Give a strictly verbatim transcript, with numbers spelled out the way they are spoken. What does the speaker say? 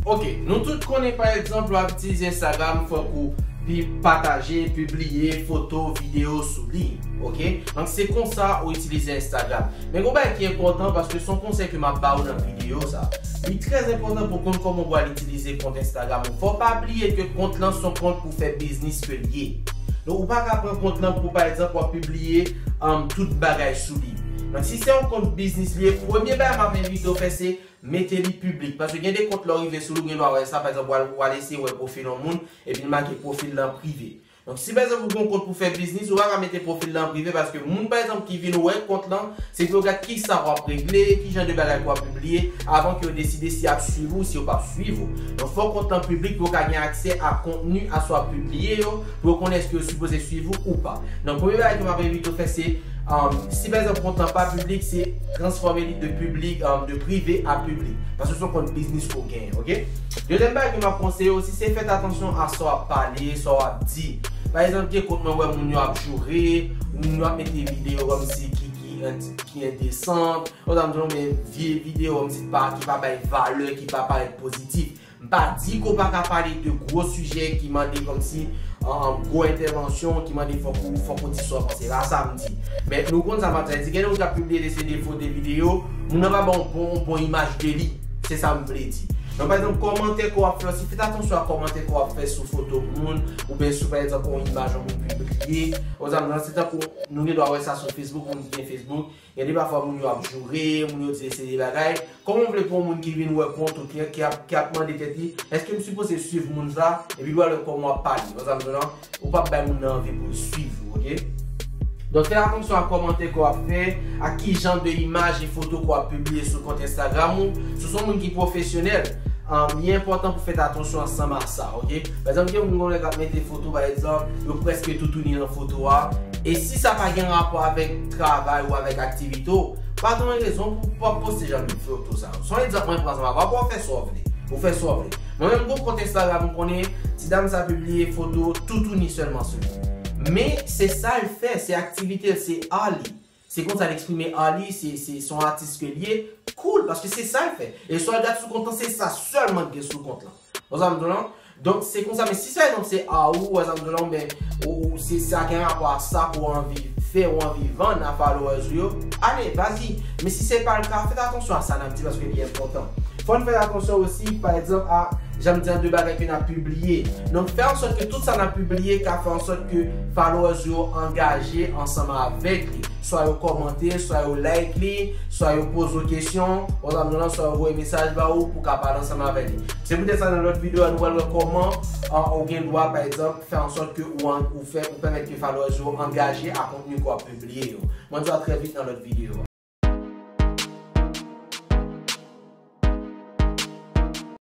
Ok, nou tout konnen pa egzanp lè w ap itilize Instagram, fòk ou pi pataje, pibliye foto, videyo sou li. Ok? Donk se konsa ou itilize Instagram. Men gen yon bagay ki enpòtan paske se yon konsèy ke m ap ba ou nan videyo sa. Li trè enpòtan pou w konn kòman w pral itilize kont Instagram ou. Fò w pa bliye ke kont lan se yon kont pou fè biznis ke l ye. Donk ou pa ka pran kont lan pou pa egzanp w ap pibliye um, tout bagay sou li. Donk si se yon kont biznis li ye, premye bagay m ap envite w fè se mete li piblik. Paske gen de kont lè w rive sou li, ou gen dwa wè sa, pa egzanp, w al, w al eseye wè pwofil yon moun, epi l make pwofil lan prive. Donk, si pa egzanp ou gen yon kont pou fè biznis, ou pa ka mete pwofil lan prive, paske moun, pa egzanp, ki vin wè kont lan, se pou yo gad kisa w ap regle, ki jan de bagay ke w ap pibliye, avan ke yo deside si y ap swiv ou, si yo p ap swiv ou. Donk, fò kont lan piblik pou yo ka gen aksè a kontni a sa w ap pibliye yo, pou yo konnen èske yo sipoze swiv ou ou pa. Donk, premye bagay ke m ap envite w fè, se Um, si pa egzanp kont lan pa piblik, se transfòme li de piblik, um, de prive a piblik. Paske se yon kont biznis ke w genyen, ok? Dezyèm bagay ke m ap konseye w osi, se fèt atansyon a sa w ap pale, sa w ap di. Pa egzanp, gen kont mwen wè moun yo ap joure, moun yo ap mete videyo kòmsi ki, ki, ki endesan, ou sa m di w, men vye videyo kòmsi pa, ki pa bay valè, ki pa parèt pozitif. M pa di ke w pa ka pale de gwo sijè ki mande kòmsi, um, gwo entèvansyon, ki mande fòk ou, fòk ou di sa w panse. Pa sa m di. Men nou konn sa m ap di. Gen moun k ap pibliye de se de foto, de videyo, moun nan pa ban yon bon, bon imaj de li. Se sa m vle di. Donk, pa egzanp, kòmantè ke w ap fè, si fèt atansyon a kòmantè ke w ap fè sou foto moun, oubyen sou, pa egzanp, yon imaj yon moun pibliye. Ou sa m di w, se tankou nou gen dwa wè sa sou Facebook, moun ki gen Facebook. Gen de pafwa moun yo ap joure, moun yo di se de bagay. Kòman w vle pou yon moun ki vin wè kont ou, ki, ki ap, ki ap mande tèt li, èske m sipoze swiv moun sa? Epi l wè kòman w ap pale. Ou sa m di w lan, ou p ap bay moun nan anvi pou l swiv ou, ok? Donk, fè atansyon a kòmantè ke w ap fè, a ki jan de imaj e foto ke w ap pibliye sou kont Instagram ou. Si w se yon moun ki pwofesyonèl, um, li enpòtan pou fèt atansyon ansanm a sa, ok? Pa egzanp, gen moun gen lè k ap mete foto, pa egzanp, yo prèske toutouni nan foto a. E si sa pa gen rapò avèk travay ou avèk aktivite w, pa gen rezon pou w p ap poste jan de foto sa yo. Se yon egzanp mwen pran ansanm avè w, w ap fè sa w vle. Ou fè sa w vle. Mwen menm, gon kont Instagram m konnen, ti dam sa pibliye foto toutouni sèlman sou li. Men se sa l fè, se aktivite l, se art li. Se konsa l eksprime art li, se, se, se yon atis ke l ye, cool, paske se sa l fè. E sa w gad sou kont lan, se sa sèlman k gen sou kont lan. Ou sa m di w lan? Donk, se konsa, men si se pa egzanp se art ou, ou sa m di w lan, oubyen ou, ou, se, sa gen rapò a sa ke w anvi fè, ou anvi vann a followers ou yo, ale, vas-y. Men si se pa l ka, fèt atansyon a sa n ap di, paske li enpòtan. Fò n fè atansyon osi, pa egzanp, a, jan m di an, de bagay ke n ap pibliye. Donk, fè an sòt ke tout sa n ap pibliye ka fè an sòt ke followers ou yo angaje ansanm avèk li. Swa yo kòmante, swa yo like li, swa yo poze w kesyon, ou sa m di w lan, swa yo voye mesaj ba ou pou w ka pale ansanm avèk li. Se poutèt sa, nan lòt videyo a, nou pral wè kòman, a, ou gen dwa, pa egzanp, fè an sòt ke ou an, ou fè, ou pèmèt ke followers yo angaje a kontni ke w ap pibliye yo. Mwen di w a trè vit nan lòt videyo a.